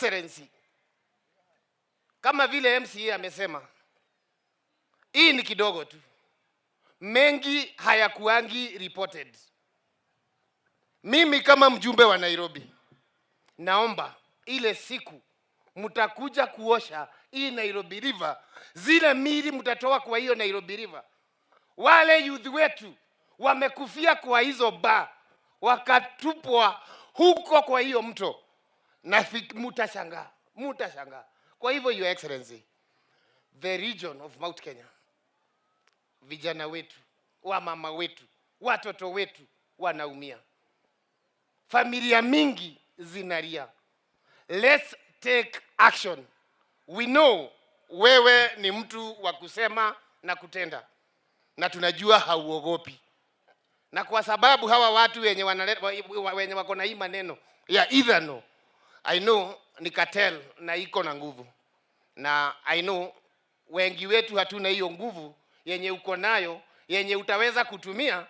Excellency, kama vile MCA amesema, hii ni kidogo tu, mengi hayakuangi reported. Mimi kama mjumbe wa Nairobi, naomba ile siku mtakuja kuosha hii Nairobi River, zile mili mtatoa kwa hiyo Nairobi River, wale youth wetu wamekufia kwa hizo ba wakatupwa huko kwa hiyo mto, na mutashangaa, mutashangaa. Kwa hivyo, Your Excellency, the region of Mount Kenya, vijana wetu, wamama wetu, watoto wetu wanaumia, familia mingi zinalia. Let's take action. We know wewe ni mtu wa kusema na kutenda, na tunajua hauogopi, na kwa sababu hawa watu wenye wenye wako na hii maneno ya ethanol, I know ni cartel na iko na nguvu, na I know wengi wetu hatuna hiyo nguvu yenye uko nayo yenye utaweza kutumia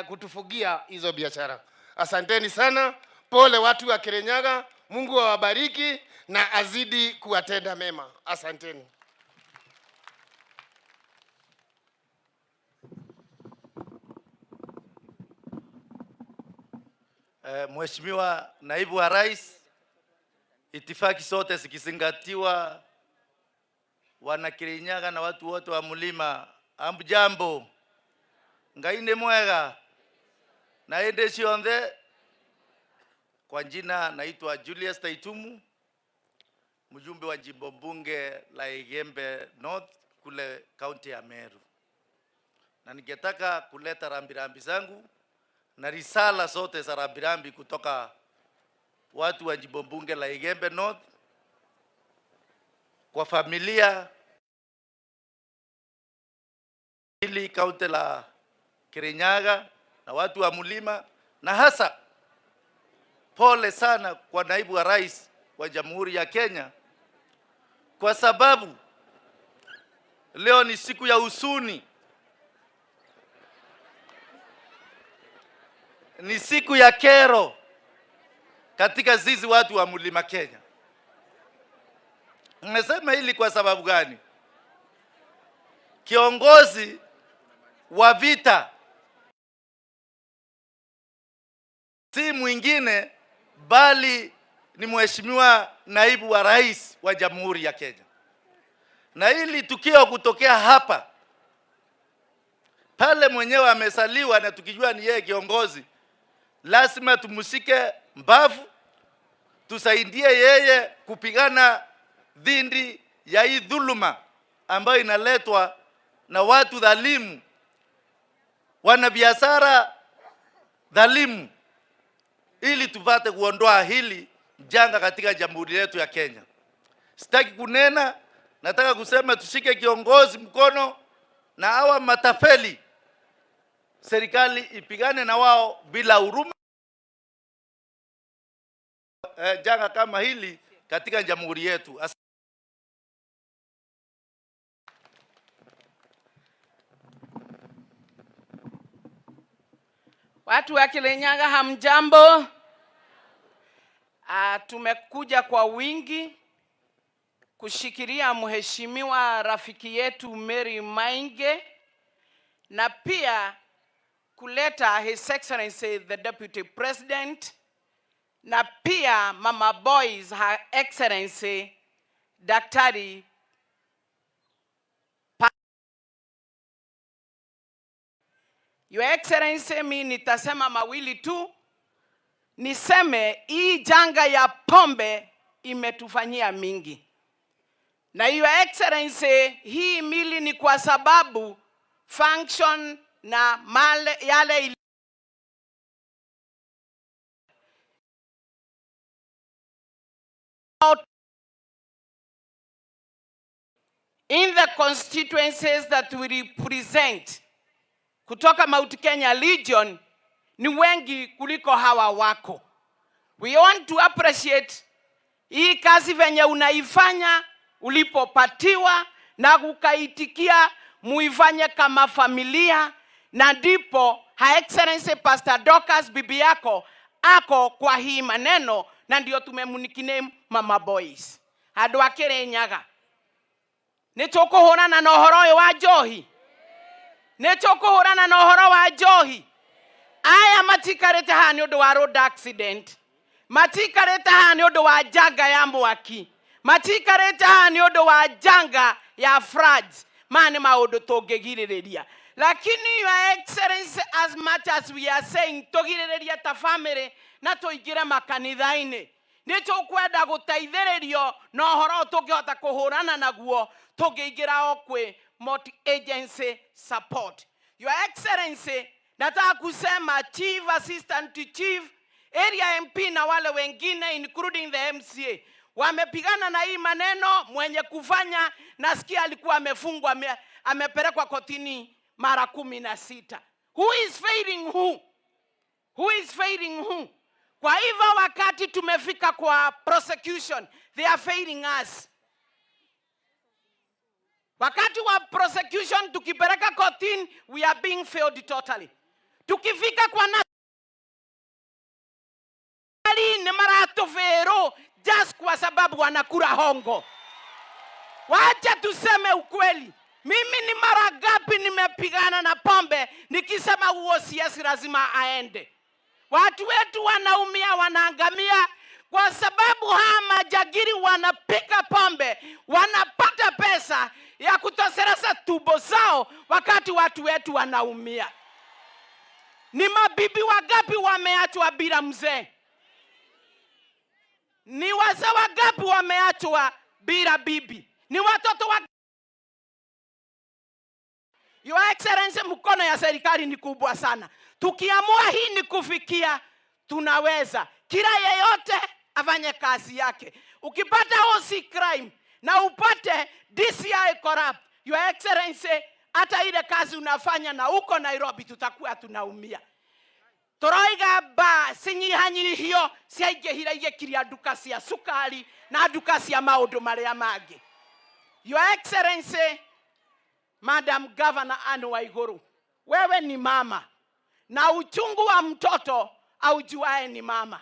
kutufugia hizo biashara. Asanteni sana, pole watu wa Kirinyaga. Mungu awabariki na azidi kuwatenda mema. Asanteni. Mheshimiwa Naibu wa Rais, itifaki zote zikizingatiwa, wana Kirinyaga na watu wote wa mlima, amjambo. Ngai nĩ mwega na ĩndĩ cionthe. Kwa jina naitwa Julius Taitumu, mjumbe wa jimbo bunge la Igembe North kule kaunti ya Meru, na ningetaka kuleta rambirambi zangu na risala zote za rambirambi kutoka watu wa jimbo bunge la Igembe North kwa familia hili kaunti la Kirinyaga na watu wa mlima, na hasa pole sana kwa naibu wa rais wa Jamhuri ya Kenya, kwa sababu leo ni siku ya huzuni, ni siku ya kero katika zizi watu wa mlima Kenya. Nimesema hili kwa sababu gani? Kiongozi wa vita si mwingine bali ni Mheshimiwa Naibu wa Rais wa Jamhuri ya Kenya. Na hili tukio kutokea hapa pale mwenyewe amesaliwa na tukijua ni yeye kiongozi, lazima tumshike mbavu, tusaidie yeye kupigana dhidi ya hii dhuluma ambayo inaletwa na watu dhalimu, wanabiashara dhalimu, ili tupate kuondoa hili janga katika jamhuri yetu ya Kenya. Sitaki kunena, nataka kusema tushike kiongozi mkono na hawa matapeli, serikali ipigane na wao bila huruma. Janga kama hili katika jamhuri yetu. Watu wa Kirinyaga hamjambo. Tumekuja kwa wingi kushikilia mheshimiwa rafiki yetu Mary Mainge na pia kuleta His Excellency the Deputy President na pia Mama Boys Her Excellency Daktari Your Excellency, mi nitasema mawili tu. Niseme hii janga ya pombe imetufanyia mingi. Na Your Excellency, hii mili ni kwa sababu function na male, yale in the constituencies that we represent kutoka Mount Kenya Region ni wengi kuliko hawa wako. We want to appreciate hii kazi venye unaifanya ulipopatiwa na ukaitikia muifanye kama familia, na ndipo Her Excellency Pastor Dorcas bibi yako ako kwa hii maneno. Na ndio tumemnickname Mama Boys. Andũ a Kĩrĩnyaga, nĩ tũkũhũrana na ũhoro ũyũ wa njohi, nĩ tũkũhũrana na ũhoro wa njohi. Aya matikarĩte haha nĩ ũndũ wa road accident, matikarĩte haha nĩ ũndũ wa janga ya mwaki, matikarĩte haha nĩ ũndũ wa janga ya floods. Maya nĩ maũndũ tũngĩgirĩrĩria. Lakini, Your Excellency, as much as we are saying tũgirĩrĩrie ta family na tũingĩre makanitha-inĩ, nĩ tũkwenda gũteithĩrĩrio na ũhoro ũyũ tũngĩhota kũhũrana naguo tũngĩingĩra o kwĩ multi agency support. Your Excellency, nataka kusema chief assistant to chief, area MP na wale wengine, including the MCA, wamepigana na hii maneno. Mwenye kufanya nasikia alikuwa amefungwa, amepelekwa kotini mara 16. Who is failing who? Who is failing who? Kwa hivyo wakati tumefika kwa prosecution, they are failing us. Wakati wa prosecution tukipeleka kotini, we are being failed totally. Tukifika kwa nali ni maratũbĩrũ just kwa sababu wanakula hongo. Wacha tuseme ukweli. Mimi ni mara ngapi nimepigana na pombe nikisema huo CS lazima aende. Watu wetu wanaumia, wanaangamia kwa sababu hawa majagiri wanapika pombe, wanapata pesa ya kutosereza tumbo zao wakati watu wetu wanaumia. Ni mabibi wangapi wameachwa bila mzee? Ni wazee wangapi wameachwa bila bibi? Ni watoto wa. Your Excellency, mkono ya serikali ni kubwa sana. Tukiamua hii ni kufikia, tunaweza. Kila yeyote afanye kazi yake. Ukipata OC crime na upate DCI corrupt, Your Excellency, hata ile kazi unafanya na uko Nairobi tutakuwa tunaumia. Tũroiga ba cinyihanyihio ciaingĩhire igĩkiria nduka cia cukari na nduka cia maũndũ marĩa mangĩ. Your Excellency, Madam Governor Anne Waiguru, wewe ni mama na uchungu wa mtoto aujuae ni mama.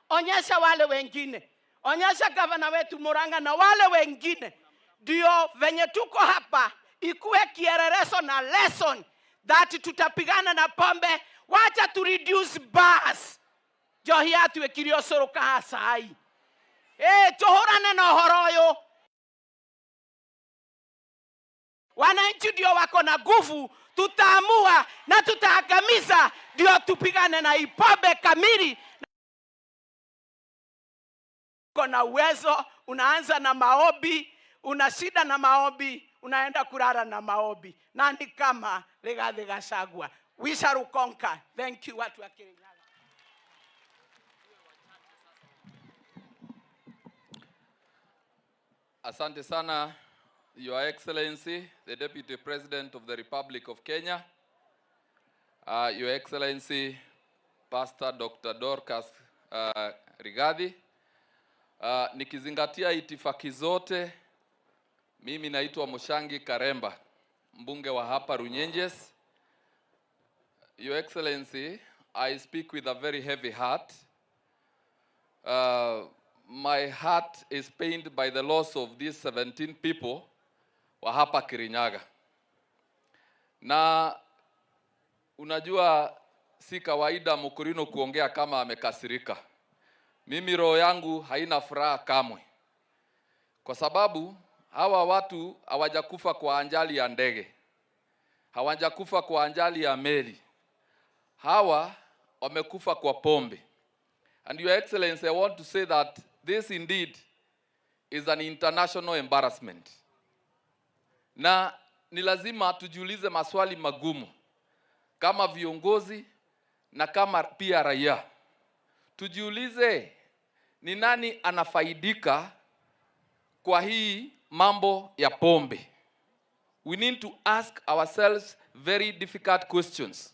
Onyesha wale wengine, onyesha gavana wetu Murang'a na wale wengine, ndio venye tuko hapa ikuwe kielelezo na lesson that tutapigana na pombe. Wacha tu reduce bars, njohi yatuĩkire ũcũrũ kaha cai. Ĩ tũhũrane na ũhoro ũyũ. Wananchi ndio wako na nguvu, tutaamua na tutaangamiza, ndio tupigane na ipombe kamili. Uko na uwezo, unaanza na maombi, una shida na maombi, unaenda kulala na maombi. Nani kama Rigathi Gachagua? We shall conquer. Thank you, watu wa Kirinyaga. Asante sana, Your Excellency, the Deputy President of the Republic of Kenya, Your Excellency, Pastor Dr. Dorcas Rigathi. Nikizingatia itifaki zote, mimi naitwa Mushangi Karemba, mbunge wa hapa Runyenjes. Your Excellency, I speak with a very heavy heart. My heart is pained by the loss of these 17 people wa hapa Kirinyaga. Na unajua si kawaida Mkurino kuongea kama amekasirika. Mimi roho yangu haina furaha kamwe, kwa sababu hawa watu hawajakufa kwa ajali ya ndege, hawajakufa kwa ajali ya meli, hawa wamekufa kwa pombe. And Your Excellency, I want to say that this indeed is an international embarrassment. Na ni lazima tujiulize maswali magumu kama viongozi na kama pia raia. Tujiulize ni nani anafaidika kwa hii mambo ya pombe. We need to ask ourselves very difficult questions.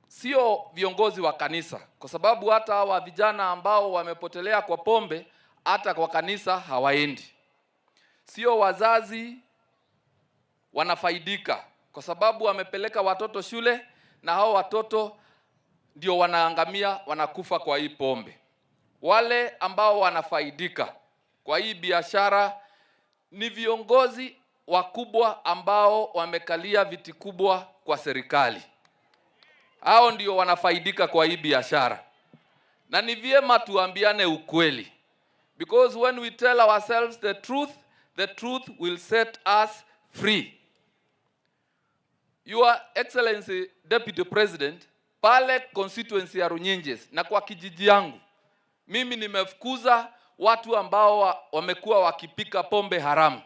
Sio viongozi wa kanisa, kwa sababu hata hawa vijana ambao wamepotelea kwa pombe hata kwa kanisa hawaendi. Sio wazazi wanafaidika, kwa sababu wamepeleka watoto shule na hao watoto ndio wanaangamia, wanakufa kwa hii pombe. Wale ambao wanafaidika kwa hii biashara ni viongozi wakubwa ambao wamekalia viti kubwa kwa serikali. Hao ndio wanafaidika kwa hii biashara, na ni vyema tuambiane ukweli, because when we tell ourselves the truth will set us free. Your Excellency Deputy President, pale constituency ya Runyenjes na kwa kijiji yangu, mimi nimefukuza watu ambao wamekuwa wakipika pombe haramu,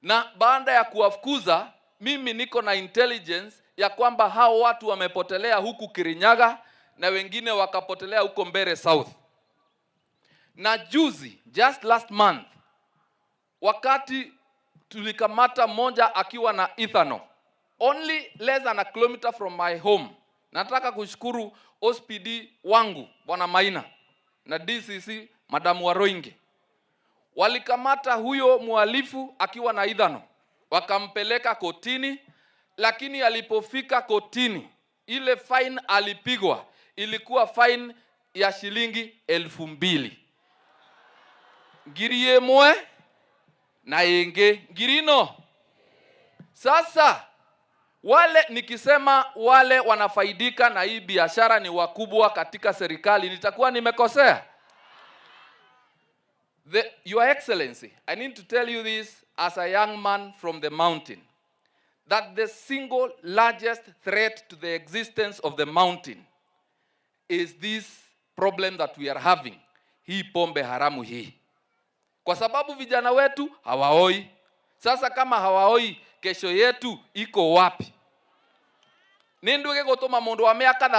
na baada ya kuwafukuza, mimi niko na intelligence ya kwamba hao watu wamepotelea huku Kirinyaga na wengine wakapotelea huko Mbere South. Na juzi, just last month, wakati tulikamata mmoja akiwa na ethanol only less than a kilometer from my home. Nataka kushukuru OCPD wangu Bwana Maina na DCC Madamu Waroinge, walikamata huyo mhalifu akiwa na ethanol, wakampeleka kotini, lakini alipofika kotini, ile fine alipigwa ilikuwa fine ya shilingi 2000, 1000 na ingi ngirino. Sasa wale nikisema wale wanafaidika na hii biashara ni wakubwa katika serikali, nitakuwa nimekosea? Your Excellency, I need to tell you this as a young man from the mountain, that the single largest threat to the existence of the mountain is this problem that we are having, hii pombe haramu hii, kwa sababu vijana wetu hawaoi. Sasa kama hawaoi, kesho yetu iko wapi? Nĩ ndwĩ gĩgũtũma mũndũ wa mĩaka